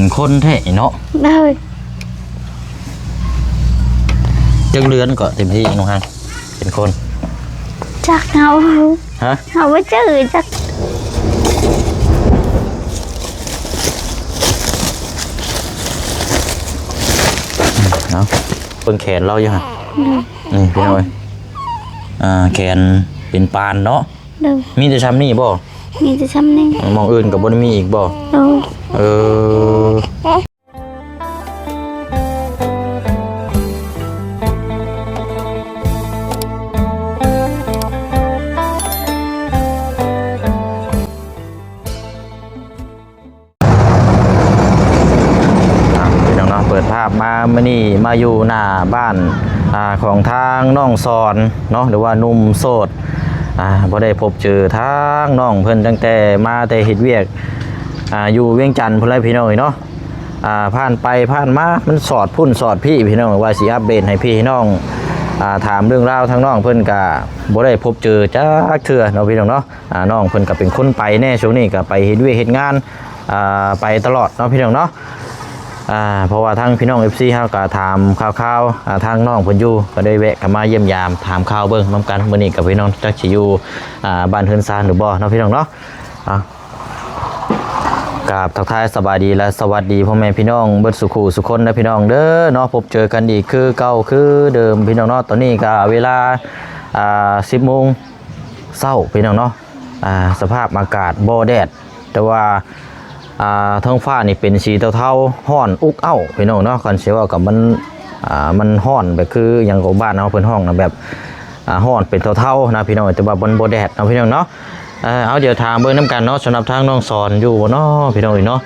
ເປັນຄົນແທ້ເນາະ. ໂດຍ. ຈັກເດືອນກໍເຕັມທີ່ນ້ອງຮັກເປັນຄົນ? ຈັກເຮົາ ຮະ? ເຮົາບໍ່ຈື່ຈັກ. ເອົາ ເບິ່ງແຂນລາວຢູ່ຫັ້ນ. ໂດຍ. ນີ້ພີ່ນ້ອງເອີຍ ອ່າ ແຂນເປັນປານເນາະ. ໂດຍ. ມີແຕ່ຊ່ຳນີ້ບໍ່? ມີແຕ່ຊ່ຳນີ້. ໝ່ອງອື່ນກໍບໍ່ໄດ້ມີອີກບໍ່? ໂດຍ. ເອີ. ອ່າ ພີ່ນ້ອງເນາະ ເປີດພາບມາມື້ນີ້ ມາຢູ່ໜ້າບ້ານ ອ່າ ຂອງທາງນ້ອງສອນເນາະ ຫຼືວ່າໜຸ່ມໂສດ. ອ່າ ບໍ່ໄດ້ພົບເຈີທາງນ້ອງເພິ່ນຕັ້ງແຕ່ມາແຕ່ເຮັດວຽກ ອ່າ ຢູ່ວຽງຈັນພຸ້ນແຫຼະ ພີ່ນ້ອງເອີຍເນາະ. ອ່າ ຜ່ານໄປຜ່ານມາ ມັນສອດພຸ້ນສອດພີ້ ພີ່ນ້ອງ ວ່າຊິອັບເດດໃຫ້ພີ່ນ້ອງ ອ່າ ຖາມເລື່ອງລາວທາງນ້ອງເພິ່ນ ກະບໍ່ໄດ້ພົບເຈີຈັກເທື່ອເນາະ ພີ່ນ້ອງເນາະ. ອ່າ ນ້ອງເພິ່ນກໍເປັນຄົນໄປແດ່ ຊ່ວງນີ້ກໍໄປເຮັດວຽກເຮັດງານ ອ່າ ໄປຕະຫຼອດເນາະ ພີ່ນ້ອງເນາະ. ອ່າ ເພາະວ່າທາງພີ່ນ້ອງເອັຟຊີເຮົາກໍຖາມຂ່າວໆ ອ່າ ທາງນ້ອງເພິ່ນຢູ່ ກໍໄດ້ແວະເຂົ້າມາຢ້ຽມຢາມຖາມຂ່າວເບິ່ງນຳກັນ. ມື້ນີ້ກໍພີ່ນ້ອງຈັກຊິຢູ່ ອ່າ ບ້ານເຮືອນຊານຫຼືບໍ່ເນາະ ພີ່ນ້ອງເນາະ. ອ່າ ກາບທັກທາຍສະບາຍດີ ແລະ ສະຫວັດດີພໍ່ແມ່ພີ່ນ້ອງເບິດສູ່ຄູ່ສູ່ຄົນເດີ ພີ່ນ້ອງເດີເນາະ. ພົບເຈີກັນອີກຄືເກົ່າຄືເດີມ ພີ່ນ້ອງເນາະ. ຕອນນີ້ກໍເວລາ ອ່າ ສິບໂມງ ເຊົ້າ ພີ່ນ້ອງເນາະ. ອ່າ ສະພາບອາກາດບໍ່ແດດ ແຕ່ວ່າ ອ່າ ທ້ອງຟ້ານີ້ເປັນສີເທົາໆ ຮ້ອນອຸກເອົ້າ ພີ່ນ້ອງເນາະ. ຄັນຊິເວົ້າກໍມັນ ອ່າ ມັນຮ້ອນແບບຄືຫຍັງກໍ ບ້ານເຮົາເພິ່ນຮ້ອງນະ ແບບ ອ່າ ຮ້ອນເປັນເທົາໆນະ ພີ່ນ້ອງ ແຕ່ວ່າມັນບໍ່ແດດເນາະ ພີ່ນ້ອງເນາະ. ເອີ ເອົາ ດຽວຖາມເບິ່ງນຳກັນເນາະ ສຳລັບທາງນ້ອງສອນຢູ່ບໍ່ເນາະ ພີ່ນ້ອງເອີຍເນາະ.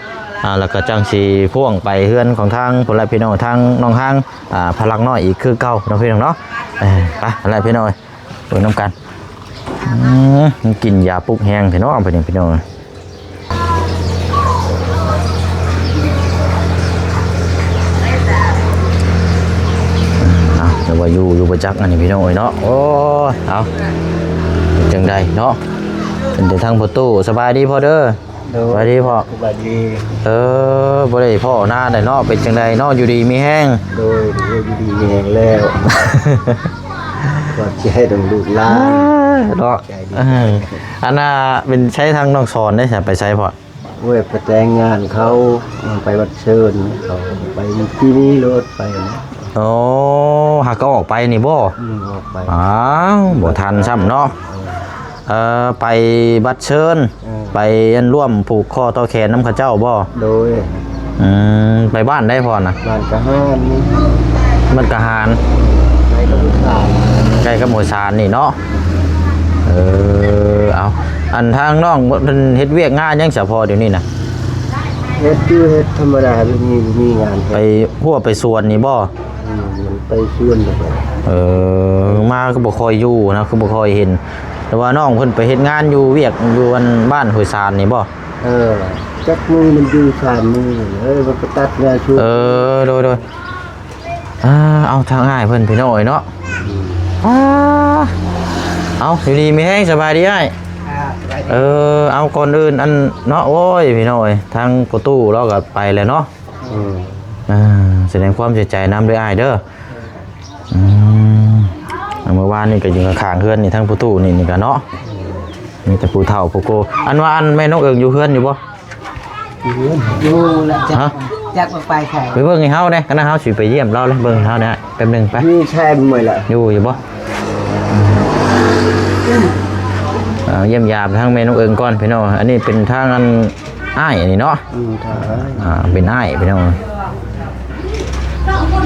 ອ່າ ແລ້ວກໍຈັ່ງຊິພ່ວງໄປເຮືອນຂອງທາງພຸ້ນແຫຼະ ພີ່ນ້ອງ ທາງນ້ອງຮາງ ອ່າ ພະລັກນ້ອຍອີກຄືເກົ່າເນາະ ພີ່ນ້ອງເນາະ. ເອີ ໄປ ຫັ້ນແຫຼະ ພີ່ນ້ອງເອີຍ. ເບິ່ງນຳກັນ. ອືມ ມັນກິນຢາປຸກແຮງແທ້ເນາະ ບັດນີ້ ພີ່ນ້ອງ. ເອົາ ແຕ່ວ່າຢູ່ ຢູ່ບໍ່ຈັກອັນນີ້ ພີ່ນ້ອງເອີຍເນາະ. ໂອ້ຍ ເອົາ ເປັນຈັ່ງໃດເນາະ ເປັນແຕ່ທາງພໍ່ຕູ້. ສະບາຍດີພໍ່ເດີ. ໂດຍ ສະບາຍດີພໍ່. ສະບາຍດີ. ເອີ ບໍ່ໄດ້ພໍ້ໜານານເນາະ ເປັນຈັ່ງໃດເນາະ ຢູ່ດີມີແຮງ? ໂດຍ ຢູ່ດີມີແຮງແລ້ວ ຂອບໃຈນຳລູກຫຼານເນາະ. ເອີ ອັນນ່າ ເປັນໃສທາງນ້ອງສອນເດ້ ໄປໃສພໍ່? ໂອ້ຍ ໄປແຕ່ງງານເຂົາ ໄປວັດເຊີນເຂົາ ໄປທີ່ນີ້ໂລດໄປນະ. ໂອ້ ຫາກໍອອກໄປນີ້ບໍ່? ອືມ ອອກໄປ. ອ້າວ ບໍ່ທັນຊ້ຳເນາະ. ເອີ ເອີ ໄປບັດເຊີນ ເອີ ໄປອັນ ຮ່ວມຜູກຂໍ້ຕໍ່ແຂນນຳເຂົາເຈົ້າບໍ່? ໂດຍ. ອືມ ໄປບ້ານໃດພໍ່ນະ? ບ້ານກະຫານ. ບ້ານກະຫານ ໃກ້ກັບຫ້ວຍຊານ ໃກ້ກັບຫ້ວຍຊານນີ້ເນາະ. ເອີ ເອົາ ອັນທາງນ້ອງເພິ່ນເຮັດວຽກງານຫຍັງສະພໍ່ດຽວນີ້ນະ? ເຮັດຢູ່ ເຮັດທຳມະດາ ບໍ່ມີ ບໍ່ມີງານເຮັດ. ໄປຮົ້ວໄປສວນນີ້ບໍ່? ອືມ ມັນໄປສວນແລ້ວ. ເອີ ມາກໍບໍ່ຄ່ອຍຢູ່ນະ ຄືບໍ່ຄ່ອຍເຫັນ. ແຕ່ວ່ານ້ອງເພິ່ນໄປເຮັດງານຢູ່ວຽກຢູ່ອັນບ້ານຫ້ວຍຊານນີ້ບໍ່? ເອີ ຈັກມື້ມັນຢູ່ສາມມື້ ເອີ ມັນໄປຕັດຫຍ້າຊຸ. ເອີ ໂດຍໆ. ອ່າ ເອົາ ທາງອ້າຍເພິ່ນພີ່ນ້ອງເອີຍເນາະ. ອືມ ອ່າ ເອົາ ຢູ່ດີມີແຮງ. ສະບາຍດີອ້າຍ. ອ່າ ສະບາຍດີ. ເອີ ເອົາ ກ່ອນອື່ນອັນເນາະ ໂອ້ຍ ພີ່ນ້ອງເອີຍ ທາງພໍ່ຕູ້ລາວກໍໄປແລ້ວເນາະ. ອືມ ອ່າ ສະແດງຄວາມເສຍໃຈນຳເດີອ້າຍເດີ. ອືມ ເມື່ອວານນີ້ກໍຢູ່ຂ້າງໆເຮືອນນີ້ ທັງພໍ່ຕູ້ນີ້ ນີ້ກໍເນາະ ມີແຕ່ຜູ້ເຖົ້າຜູ້ໂກ. ອັນວ່າອັນແມ່ນ້ອງເອີງຢູ່ເຮືອນຢູ່ບໍ່? ຢູ່ ຢູ່ແຫຼະ. ຈັກ ຮະ? ຈັກວ່າໄປໃສ. ໄປເບິ່ງໃຫ້ເຮົາແດ່ ຄັນເຮົາຊິໄປຢ້ຽມລາວເລີຍ ເບິ່ງໃຫ້ເຮົາແດ່ ແປັບໜຶ່ງໄປ. ຢູ່ໃສມື້ລະ? ຢູ່ ຢູ່ບໍ່? ເອີ ຢ້ຽມຢາມທາງແມ່ນ້ອງເອີງກ່ອນ ພີ່ນ້ອງ. ອັນນີ້ເປັນທາງອັນ ອ້າຍອັນນີ້ເນາະ. ອືມ ຖ້າອ້າຍ ອ່າ ເປັນອ້າຍພີ່ນ້ອງ.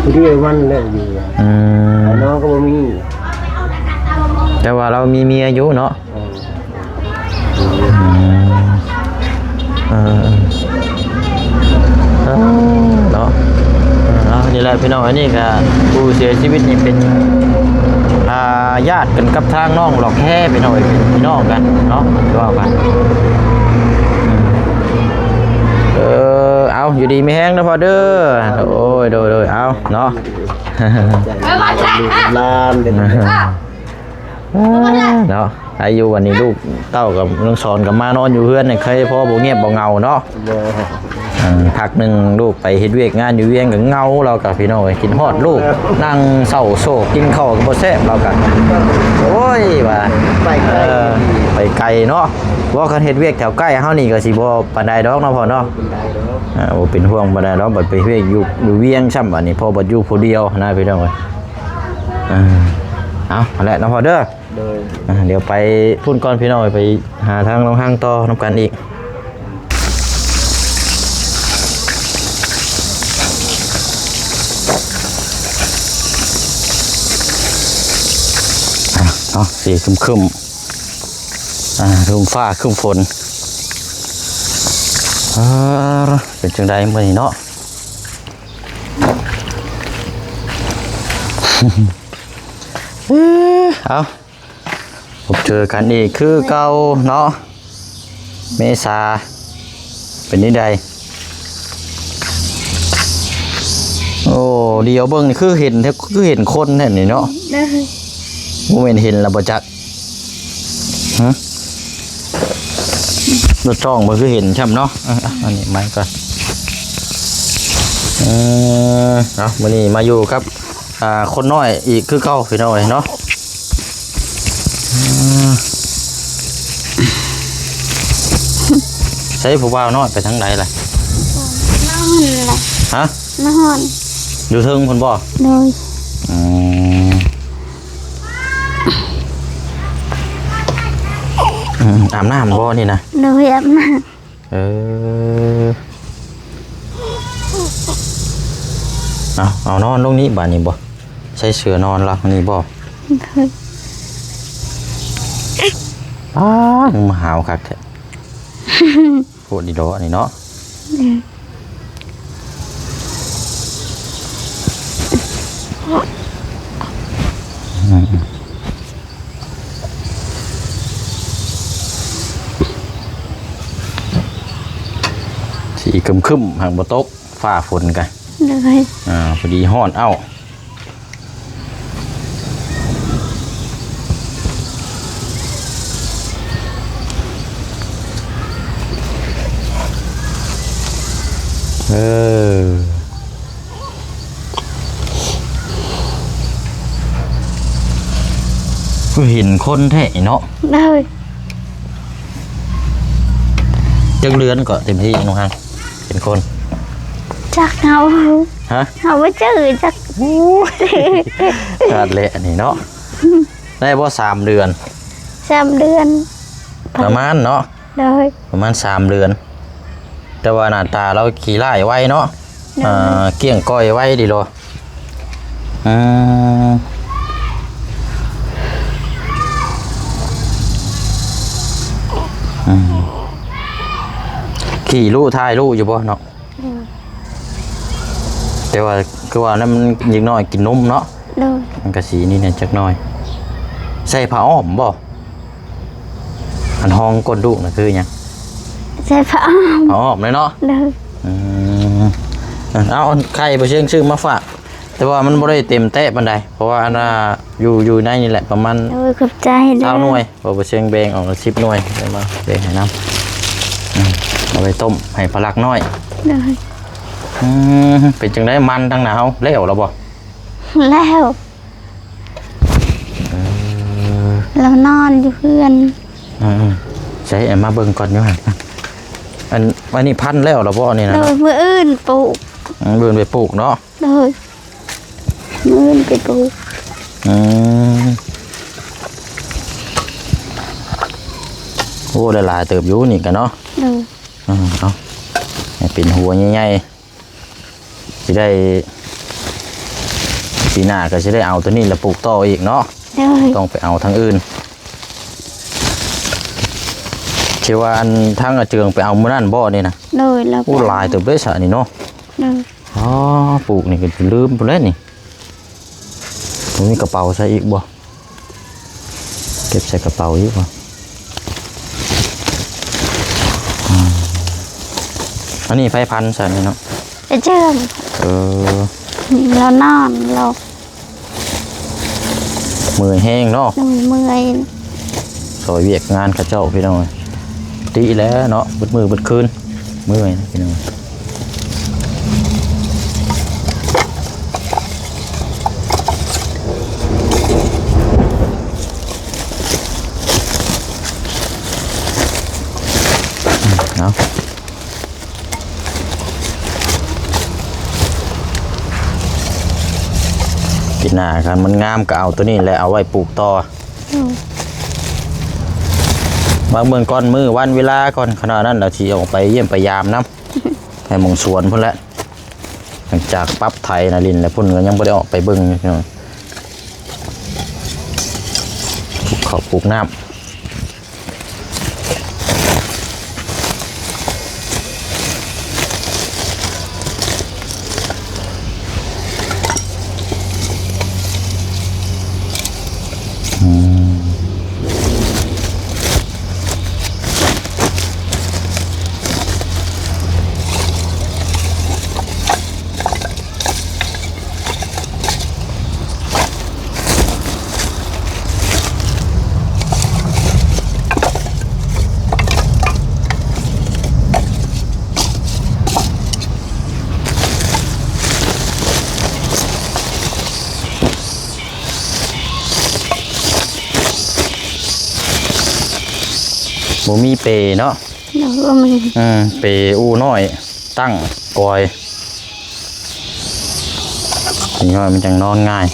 ຜູ້ດຽວມັນແຫຼະຢູ່. ອືມ ອ້າຍນ້ອງກໍບໍ່ມີ ແຕ່ວ່າລາວມີເມຍຢູ່ເນາະ. ເອີ ອືມ ເອີ ເອີ ເອີ ເນາະ. ເອີ ນີ້ແຫຼະພີ່ນ້ອງ ອັນນີ້ກໍຜູ້ເສຍຊີວິດນີ້ເປັນ ອ່າ ຍາດກັນກັບທາງນ້ອງຫຼອກແທ້ພີ່ນ້ອງເອີຍ ເປັນພີ່ນ້ອງກັນເນາະ ເວົ້າກັນ. ເອີ ເອົາ ຢູ່ດີມີແຮງເດີພໍ່ເດີ. ໂອ້ຍ ໂດຍໆ ເອົາເນາະ ລູກຫຼານເດີ. ເນາະ ອາຍຸວັນນີ້ລູກເຕົ້າກັບນ້ອງສອນກໍມານອນຢູ່ເຮືອນນີ້ ໃຄພໍບໍ່ງຽບບໍ່ເຫງົາເນາະ. ເອີ ພັກໜຶ່ງລູກໄປເຮັດວຽກງານຢູ່ວຽງກໍເຫງົາ ລາວກໍ ພີ່ນ້ອງເອີຍ ຄິດຮອດລູກ ນັ່ງເສົ້າໂສກ ກິນເຂົ້າກໍບໍ່ແຊບ ລາວກໍ ໂອ້ຍ ວ່າ ໄປໄກ ເອີ ໄປໄກເນາະ. ເວົ້າຄັນເຮັດວຽກແຖວໃກ້ເຮົານີ້ກໍຊິບໍ່ປານໃດດອກເນາະພໍ່ເນາະ. ບໍ່ເປັນຫ່ວງປານໃດດອກ ບັດໄປເຮັດວຽກຢູ່ ຢູ່ວຽງຊ້ຳ ບັດນີ້ພໍ່ບັດຢູ່ຜູ້ດຽວນະ ພີ່ນ້ອງເອີຍ. ເອົາ ຫັ້ນແຫຼະເນາະພໍ່ເດີ. ໂດຍ ອ່າ ດຽວໄປພຸ້ນກ່ອນພີ່ນ້ອງ ໄປຫາທາງນ້ອງຮັງຕໍ່ນຳກັນອີກ. ອ່າ ເນາະ ສີຄຶ້ມໆ ອ່າ ຄຶ້ມຟ້າຄຶ້ມຝົນ. ອ່າ ເປັນຈັ່ງໃດມື້ນີ້ເນາະ? ເອົ້າ ພົບເຈີກັນອີກຄືເກົ່າເນາະ ເມສາ ເປັນຈັ່ງໃດ? ໂອ້ ດຽວເບິ່ງນີ້ຄືເຫັນ ຄືເຫັນຄົນແທ້ນີ້ເນາະ. ໂດຍ ບໍ່ແມ່ນເຫັນລະບໍ່ຈັກ ຮະ ລົດຈ້ອງບໍ່ຄືເຫັນຊ້ຳເນາະ. ເອີ ເອົາອັນນີ້ມາກ່ອນ. ເອີ ເອົາ ມື້ນີ້ມາຢູ່ກັບ ອ່າ ຄົນນ້ອຍອີກຄືເກົ່າ ພີ່ນ້ອງເອີຍເນາະ. ເອີ ໃສຜູ້ບ່າວນ້ອຍໄປທາງໃດລະ? ນອນລະ. ຮະ? ນອນ ຢູ່ເທິງພຸ້ນບໍ່? ໂດຍ ອືມ ອືມ ອາບນ້ຳບໍ່ນີ້ນະ? ໂດຍ ອາບນ້ຳ. ເອີ ເອົາ ເອົານອນລົງນີ້ບາດນີ້ບໍ່? ໃສ່ເສື້ອນອນລະນີ້ບໍ່? ໂດຍ ອ້າ ມາຫາວຄັກແທ້ ໂພດດີດອກນີ້ເນາະ. ໂດຍ ອືມ ສີຄຶ້ມໆ ຫາກບໍ່ຕົກ ຟ້າຝົນກະ ໂດຍ ອ່າ ພໍດີຮ້ອນເອົ້າ. ເອີ ຄືເຫັນຄົນແທ້ເນາະ. ໂດຍ ຈັກເດືອນກໍເຕັມທີ່ນ້ອງຮັງ ເປັນຄົນ ຈັກເຮົາ ຮະ? ເຮົາບໍ່ຈື່ຈັກ. ໂອ້ຍ ຂາດແຫຼະອັນນີ້ເນາະ. ໄດ້ບໍ່ສາມເດືອນ? ສາມເດືອນ ປະມານເນາະ. ໂດຍ ປະມານສາມເດືອນ ແຕ່ວ່າໜ້າຕາລາວຂີ້ຮ້າຍໄວເນາະ. ໂດຍ ອ່າ ກ້ຽງກ້ອຍໄວດີໂລ. ອືມ ອືມ ຂີ່ລຸຖ່າຍລຸຢູ່ບໍ່ເນາະ? ໂດຍ ແຕ່ວ່າຄືວ່ານັ້ນມັນເດັກນ້ອຍກິນນົມເນາະ. ໂດຍ ມັນກະຊິນີ້ແດ່ຈັກໜ້ອຍ. ໃສ່ຜ້າອ້ອມບໍ່? ອັນຮອງກົ້ນລູກນະຄືຫຍັງ? ໃສ່ຜ້າອ້ອມ. ຜ້າອ້ອມເລີຍເນາະ. ໂດຍ ອືມ ເອົາ ອັນໄຂ່ບໍ່ຊຽງຊື້ມາຝາກ ແຕ່ວ່າມັນບໍ່ໄດ້ເຕັມແຕະປານໃດ ເພາະວ່າອັນນ່າ ຢູ່ ຢູ່ໃນນີ້ແຫຼະ ປະມານ ໂດຍ ຂອບໃຈເດີ ຊາວໜ່ວຍ ເພາະວ່າຊຽງແບ່ງອອກສິບໜ່ວຍ ເອົາມາແບ່ງໃຫ້ນຳ. ອືມ ເອົາໄປຕົ້ມໃຫ້ພະລັກນ້ອຍ. ໂດຍ ອືມ ເປັນຈັ່ງໃດ ມັນທາງໜ້າເຮົາແລ້ວລະບໍ່? ແລ້ວ ເອີ ລາວນອນຢູ່ເຮືອນ. ເອີ ໃສ ເອົາມາເບິ່ງກ່ອນຢູ່ຫັ້ນ. ອັນ ອັນນີ້ພັນແລ້ວລະບໍ່ນີ້ນະ? ໂດຍ ມື້ອື່ນປູກ. ອືມ ມື້ອື່ນໄປປູກເນາະ. ໂດຍ ມື້ອື່ນໄປປູກ. ອືມ ໂອ້ ໄດ້ຫຼາຍເຕີບຢູ່ນີ້ກະເນາະ. ໂດຍ ເອີ ເອົາ ໃຫ້ເປັນຫົວໃຫຍ່ໆ ຊິໄດ້ ປີໜ້າກໍຊິໄດ້ເອົາໂຕນີ້ລະປູກຕໍ່ອີກເນາະ. ໂດຍ ຕ້ອງໄປເອົາທາງອື່ນ. ທີ່ວ່າອັນທາງອາເຈືອງໄປເອົາມື້ນັ້ນບໍ່ນີ້ນະ? ໂດຍ ລາວ ໂອ້ ໄປເອົາ ຫຼາຍເຕີບເດ້ຊະນີ້ເນາະ. ໂດຍ ອໍ ປູກນີ້ກໍຈະລືມພຸ້ນແຫຼະນີ້. ບໍ່ມີກະເປົາໃສ່ອີກບໍ່? ເກັບໃສ່ກະເປົາອີກບໍ່? ອືມ ອັນນີ້ໃຜພັນຊະນີ້ເນາະ? ອາເຈືອງ. ເອີ ລາວນອນ ລາວ ເມື່ອຍແຮງເນາະ. ໂດຍ ເມື່ອຍ ຊ່ອຍວຽກງານເຂົາເຈົ້າ ພີ່ນ້ອງເອີຍ. ຕິແລ້ວເນາະ ເບິດມື້ເບິດຄືນ ເມື່ອຍພີ່ນ້ອງ. ເອົາ ປີໜ້າຄັນມັນງາມກໍເອົາໂຕນີ້ແຫຼະ ເອົາໄວ້ປູກຕໍ່. ອືມ ມາເບິ່ງກ່ອນ ມື້ວັນເວລາກ່ອນ ຂະນະນັ້ນລະຊິອອກໄປຢ້ຽມໄປຢາມນຳ ໃຫ້ໝ່ອງສວນພຸ້ນແຫຼະ. ຫຼັງຈາກປັບໄຖນະ ຫຼິ້ນແລ້ວພຸ້ນ ກໍຍັງບໍ່ໄດ້ອອກໄປເບິ່ງຢູ່ ປູກເຂົ້າປູກນ້ຳ. ອືມ ບໍ່ມີເປເນາະ. ໂດຍ ບໍ່ມີ. ອືມ ເປອູ້ນ້ອຍຕັ້ງກອຍ ເປັນຍ້ອນມັນຈັ່ງນອນງ່າຍ.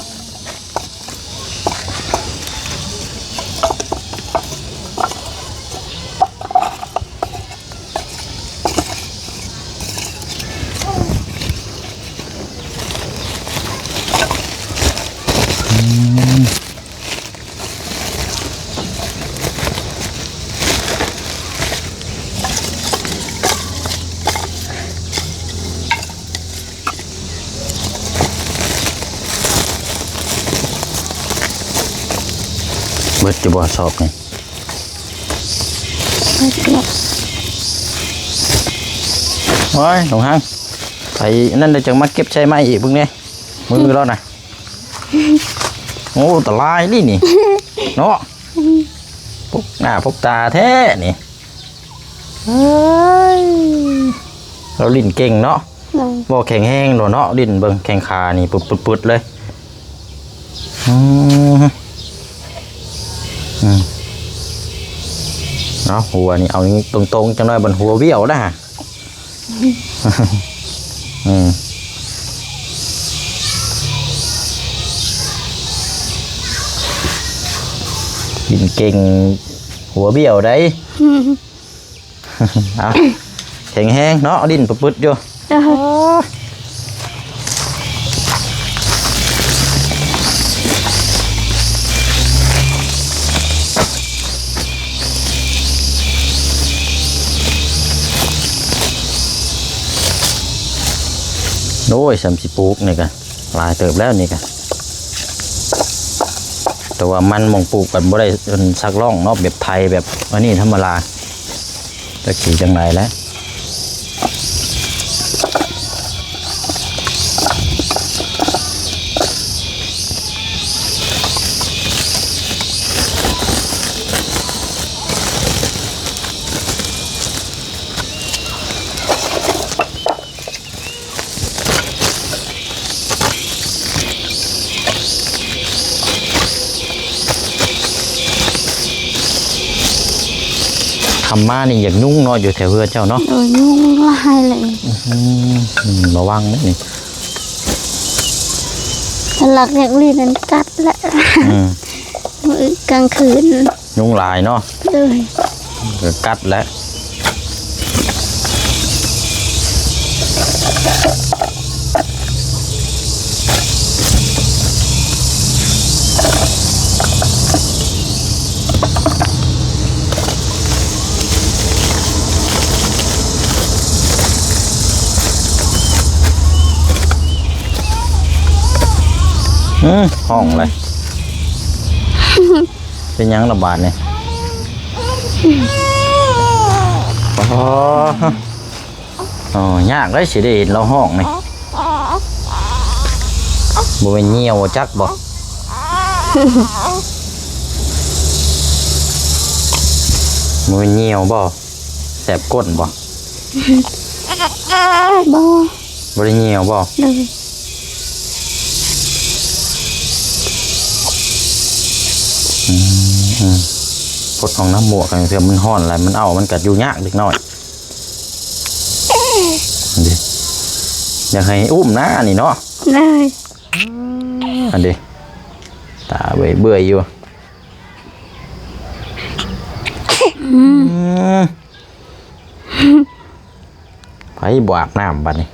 ເບິດຢູ່ບໍ່ສອບນີ້? ເບິດແລ້ວ. ໂອ້ຍ ນ້ອງຮັງ ໄປນັ້ນເດີ ຈັ່ງມາເກັບໃສ່ໃໝ່ອີກ ເບິ່ງແດ່ ມືລາວນະ. ໂອ້ ຕະລາຍນີ້ນີ້ ເນາະ ອືມ ປົກໜ້າປົກຕາແທ້ນີ້. ເອີຍ ລາວຫຼິ້ນເກັ່ງເນາະ. ໂດຍ ບໍ່ແຂງແຮງໂດດເນາະ ຫຼິ້ນເບິ່ງແຂ້ງຂານີ້ປຶດໆໆເລີຍ. ອືມ ອືມ ເອົາ ຫົວນີ້ເອົານີ້ຕົງໆ ຈັກໜ້ອຍ ບັດຫົວວຽວນະ. ອືມ ຫຼິ້ນເກັ່ງ ຫົວບຽວໃດ. ເອົາ ແຂງແຮງເນາະ ດິ້ນປະປຶດຢູ່. ໂອ້ ໂອ້ຍ ສ່ຳຊິປູກນີ້ກະ ຫຼາຍເຕີບແລ້ວນີ້ກະ ແຕ່ວ່າມັນໝ່ອງປູກມັນບໍ່ໄດ້ ເອີ້ນ ສັກລ່ອງເນາະ ແບບໄຖແບບອັນນີ້ທຳມະດາ ຈັກຊິຈັ່ງໃດແຫຼະ. ຄ່ຳມານີ້ຢາກຍຸງເນາະ ຢູ່ແຖວເຮືອນເຈົ້າເນາະ. ໂດຍ ຍຸງຫຼາຍເລີຍ. ອືມ ລະວັງເດ້ນີ້ ຫຼັກຢາກຫຼິ້ນນັ້ນກັດແຫຼະ. ອືມ ມື້ກາງຄືນ ຍຸງຫຼາຍເນາະ. ໂດຍ ກໍກັດແຫຼະ. ອືມ ຮ້ອງແຫຼະ. ເປັນຫຍັງລະບາດນີ້? ອໍ ໂອ້ ຍາກເດ້ ຊິໄດ້ເຫັນລາວຮ້ອງນີ້. ບໍ່ແມ່ນຍ່ຽວຈັກບໍ່? ບໍ່ແມ່ນຍ່ຽວບໍ່? ແສບກົ້ນບໍ່? ບໍ່ ບໍ່ໄດ້ຍ່ຽວບໍ່? ໂດຍ ອືມ ອືມ ປົດອອກນຳໝວກ ຄັນເທື່ອມັນຮ້ອນຫຼາຍ ມັນເອົາ ມັນກະຢູ່ຍາກເດັກນ້ອຍ. ອັນນີ້ ຢາກໃຫ້ອຸ້ມນະ ອັນນີ້ເນາະ. ໂດຍ ອັນນີ້ ຕາເບື່ອຍໆຢູ່. ອືມ ອືມ ໃຜບໍ່ອາບນ້ຳບັດນີ້?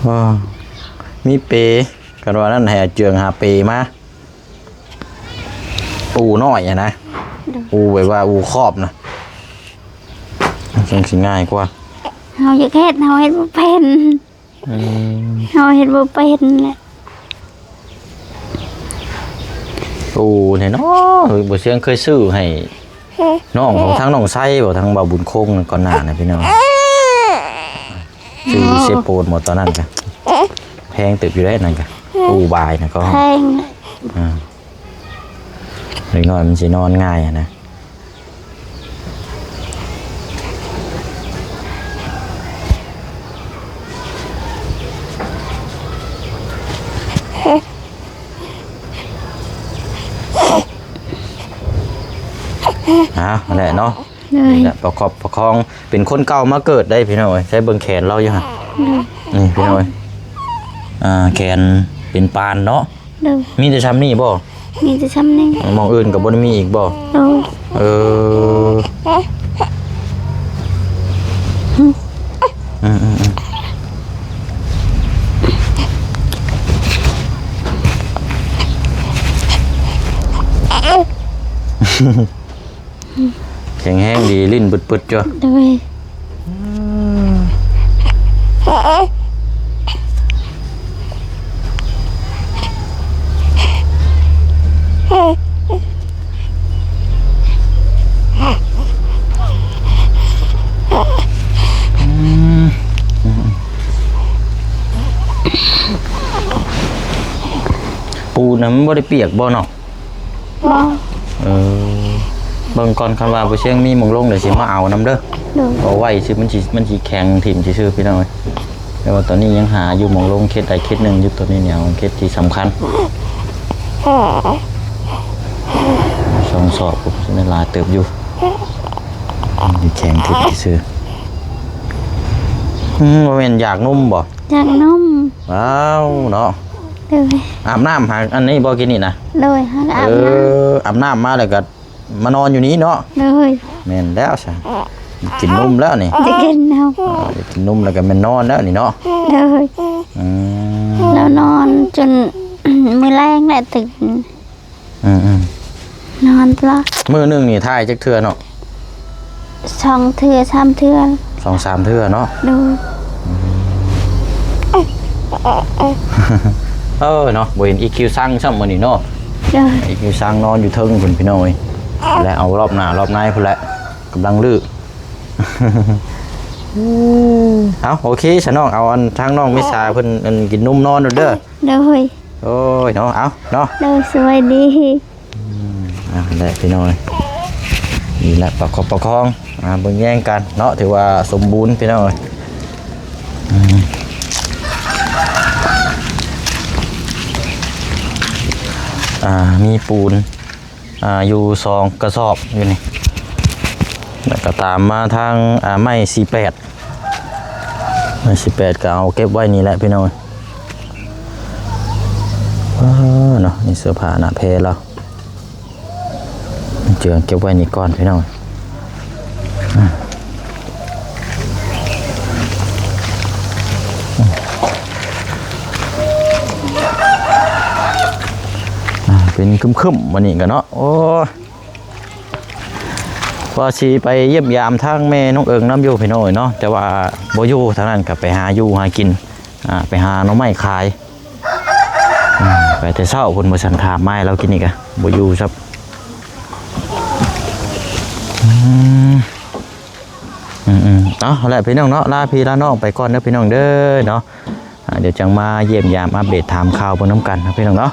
ອ້າ ມີເປ ຄັນວ່ານັ້ນໃຫ້ອາເຈືອງຫາເປມາ ອູ້ນ້ອຍຫັ້ນນະ. ໂດຍ ອູ້ແບບວ່າອູ້ຄອບນະ ຈັ່ງຊິງ່າຍກວ່າ. ເຮົາຢາກເຮັດ ເຮົາເຮັດບໍ່ເປັນ. ອືມ ເຮົາເຮັດບໍ່ເປັນແຫຼະ. ໂອ້ ແນ່ເນາະ ບໍ່ຊຽງເຄີຍຊື້ໃຫ້ນ້ອງຂອງທາງນ້ອງໄຊບໍ່ ທາງບ່າວບຸນຄົງກ່ອນໜ້ານະພີ່ນ້ອງ. ຊື້ຢູ່ເຊໂປນບໍ່ຕອນນັ້ນກະ ແພງເຕີບຢູ່ເດ້ນັ້ນກະ ອູ້ບາຍນະກໍ ແພງ. ອ່າ ເດັກນ້ອຍມັນຊິນອນງ່າຍຫັ້ນນະ. ອ້າວ ຫັ້ນແຫຼະເນາະ. ໂດຍ ນີ້ແຫຼະ ປະຄອບປະຄອງ ເປັນຄົນເກົ່າມາເກີດໄດ້ພີ່ນ້ອງເອີຍ. ໃຊ້ເບິ່ງແຂນລາວຢູ່ຫັ້ນ. ໂດຍ ນີ້ພີ່ນ້ອງເອີຍ ອ່າ ແຂນເປັນປານເນາະ. ໂດຍ ມີແຕ່ຊ່ຳນີ້ບໍ່? ມີແຕ່ຊ່ຳນີ້ ໝ່ອງອື່ນກໍບໍ່ໄດ້ມີອີກບໍ່? ໂດຍ ເອີ ອືມໆໆ ແຂງແຮງດີ ຫຼິ້ນປຶດໆຢູ່. ໂດຍ ອືມ ປູນນະ ມັນບໍ່ໄດ້ປຽກບໍ່ເນາະ? ບໍ່ ເອີ ເບິ່ງກ່ອນ ຄັນວ່າບໍ່ຊຽງມີໝ່ອງລົງ ດຽວຊິມາເອົານຳເດີ. ໂດຍ ເອົາໄວ້ຊື່ ມັນຊິ ມັນຊິແຂງຖິ້ມຊື່ໆ ພີ່ນ້ອງເອີຍ. ແຕ່ວ່າຕອນນີ້ຍັງຫາຢູ່ໝ່ອງລົງ ເຂດໃດເຂດໜຶ່ງຢູ່. ຕອນນີ້ແນວເຂດທີ່ສຳຄັນ ສອງສອບ ໂອ້ ຊິໄດ້ຫຼາຍເຕີບຢູ່. ແຂງທິບຊື່ ອືມ ບໍ່ແມ່ນຢາກນົມບໍ່? ຢາກນົມ. ວ້າວ ເນາະ. ໂດຍ ອາບນ້ຳຫາອັນນີ້ບໍ່ ກິນນີ້ນະ? ໂດຍ ຫາອາບນ້ຳ. ເອີ ອາບນ້ຳມາແລ້ວກໍມານອນຢູ່ນີ້ເນາະ? ໂດຍ ແມ່ນແລ້ວຊະ ກິນນົມແລ້ວນີ້. ຈະກິນນົມ ເອີ ກິນນົມແລ້ວກໍແມ່ນນອນແລ້ວນີ້ເນາະ? ໂດຍ ອືມ ແລ້ວນອນຈົນມື້ແລງແຫຼະຕື່ນ. ອືມໆ ນອນຕະຫຼອດ. ມື້ໜຶ່ງນີ້ຖ່າຍຈັກເທື່ອເນາະ? ສອງເທື່ອ ສາມເທື່ອ. ສອງສາມເທື່ອເນາະ? ໂດຍ ເອີເນາະ ບໍ່ເຫັນອີຄິວຊັງຊ້ຳມື້ນີ້ເນາະ? ໂດຍ ອີຄິວຊັງນອນຢູ່ເທິງພຸ້ນ ພີ່ນ້ອງເອີຍ ແລະ ເອົາລອບໜ້າລອບໃນພຸ້ນແຫຼະ ກຳລັງຮື້. ເອົາ ໂອເຄຊະນ້ອງ ເອົາອັນທາງນ້ອງເມສາເພິ່ນອັນກິນນົມນອນໂລດເດີ. ໂດຍ ໂອ້ຍເນາະ ເອົາເນາະ ໂດຍ ສະບາຍດີ. ອືມ ອ່າ ແຫຼະພີ່ນ້ອງເອີຍ ນີ້ແຫຼະປະຄອບປະຄອງ ອ່າ ເບິ່ງແຍງກັນເນາະ ຖືວ່າສົມບູນພີ່ນ້ອງເອີຍ. ອືມ ອ່າ ມີປູນ ອ່າ ຢູ່ສອງກະສອບຢູ່ນີ້ ແລ້ວກໍຕາມມາທາງ ອ່າ ໄມ້ສີ່ແປດ ໄມ້ສີ່ແປດ ກໍເອົາເກັບໄວ້ນີ້ແຫຼະພີ່ນ້ອງ. ວ້າເນາະ ນີ້ເສື້ອຜ້າໜ້າແພລາວ ເຈີເກັບໄວ້ນີ້ກ່ອນພີ່ນ້ອງ. ອ່າ ເປັນຄຶ້ມໆ ມື້ນີ້ກໍເນາະ ໂອ້ຍ ວ່າຊິໄປຢ້ຽມຢາມທາງແມ່ນ້ອງເອີງນຳຢູ່ພີ່ນ້ອງເອີຍເນາະ ແຕ່ວ່າບໍ່ຢູ່ທາງນັ້ນ ກໍໄປຫາຢູ່ຫາກິນ ອ່າ ໄປຫາໜໍ່ໄມ້ຂາຍ ອ່າ ໄປແຕ່ເຊົ້າພຸ້ນ ບໍ່ຊັ້ນຖາມມາໃຫ້ລາວກິນນີ້ກະບໍ່ຢູ່ຊ້ຳ. ອືມ ອືມໆ ເອົາແຫຼະພີ່ນ້ອງເນາະ ລາພີ່ລານ້ອງໄປກ່ອນເດີພີ່ນ້ອງເດີເນາະ. ອ່ ດຽວຈັ່ງມາຢ້ຽມຢາມອັບເດດຖາມຂ່າວເບິ່ງນຳກັນເນາະພີ່ນ້ອງເນາະ.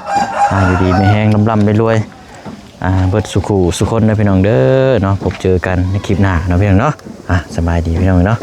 ອ່າ ຢູ່ດີມີແຮງ ລ່ຳໆລວຍໆ ອ່າ ເບິດສູ່ຄູ່ສູ່ຄົນເດີພີ່ນ້ອງເດີເນາະ. ພົບເຈີກັນໃນຄລິບໜ້າເນາະພີ່ນ້ອງເນາະ. ອ່າ ສະບາຍດີພີ່ນ້ອງເນາະ.